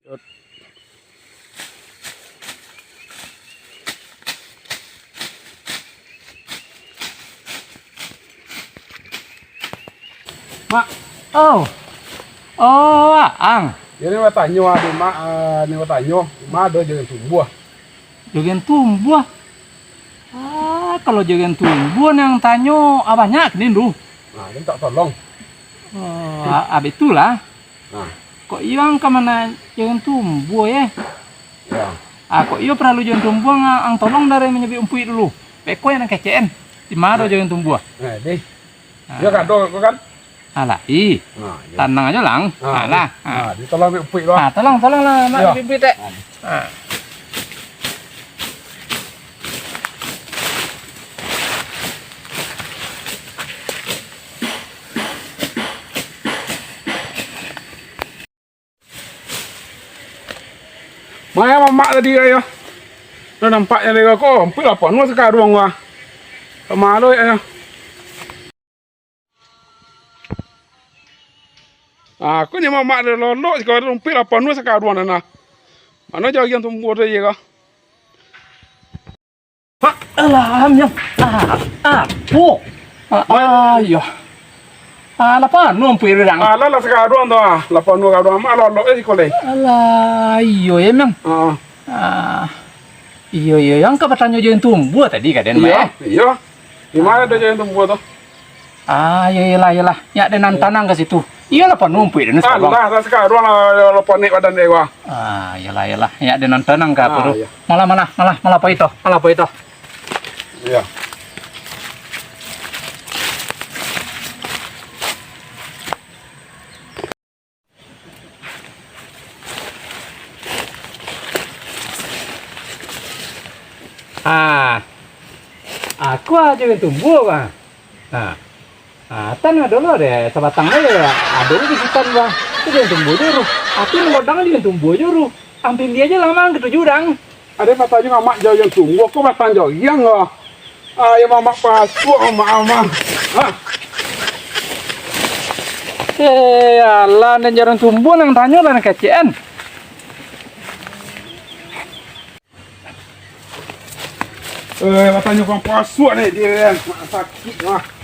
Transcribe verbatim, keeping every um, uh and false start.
Mak. Oh. Oh, Aang. Yo, ni batanyo, ah, di ma-, ah, ni batanyo, ma ado jogen tumbuah? Jogen tumbuah? Ah, kalau jogen tumbuah nan tanyo, ah, banyak kini tu. Nah, mintak tolong. Oh, a-, abih tu lah. Nah. Kok iyo ang ka ma jogen tumbuah, ye? Ya. Ah, kok iyo paralu jogen tumbuah, ang, ang tolong dari manyabik umpuik dulu. Beko nan kecek an. Di ma ado jogen tumbuah? Nah, deh. Ah. Iyo, kado ko kan? Alah, ih. Nah, iyo. Tanang ajo, Lang. Ah, alah. Ah. Nah, ditolong ambiak umpuik tu, ah. Ah, tolong, tolong lah, Mak, iyo. Ambiak umpuik, Tek. Ah. Ah. Ma yo mamak tadi, yo? Lah nampak nyo dari ko, ampia lah panuah sakaruang ko. Ka ma lo, yo? Ah, ko nyo mamak lah lolok, siko ampia lah panuah sakaruang nan nah. Mano jo agiah tumbuah tu, yo ko? Ha, alah, Miang. Ah, ah, po. Ah, ah, iyo. Ah, lah panuah umpuik tu, Dang. Alah, lah sakaruang tu, ah. Lah panuah sakaruang, mak lolok, eh, siko lai. Alah, iyo, yo, Miang. Ah. Ah, iyo, iyo, ang ka batanyo jogen tumbuah tadi, ka den, iyo, Mak, eh? Iyo. Di ma ado jogen tumbuah tu? Ah, yo, iyolah, iyolah. Nyak den nan tanang ka situ. Iyolah, panuah umpuik den, sabar. Alah, lah sakaruang lah, lah panek badan den ko. Ah, iyolah, iyolah. Nyak den nan tanang ka apo tu. Ah, iyo. Malah, malah, malah, malah pai tu. Malah pai tu. Iyo. Ah. Aku ajo nan tumbuah, Bang. Nah. Ah, tan ado lo deh, sabatang lo yo, ado lo di sitan, Bang. Tu nan tumbuah jo tu. Aku nan godang nan tumbuah jo tu. Ampia ajo lah, Mang, katuju, Dang. Ado batang jo amak jo nan tumbuah, ko batang jo agiah ko. Ayo mamak pasuak, mamak, mamak. Ha. Eh, alah, nan jarang tumbuah, nan tanyo lah, nan kecek an. Eh, batanyo kurang pasuak ni, dia, eh. Mak sakik, mah.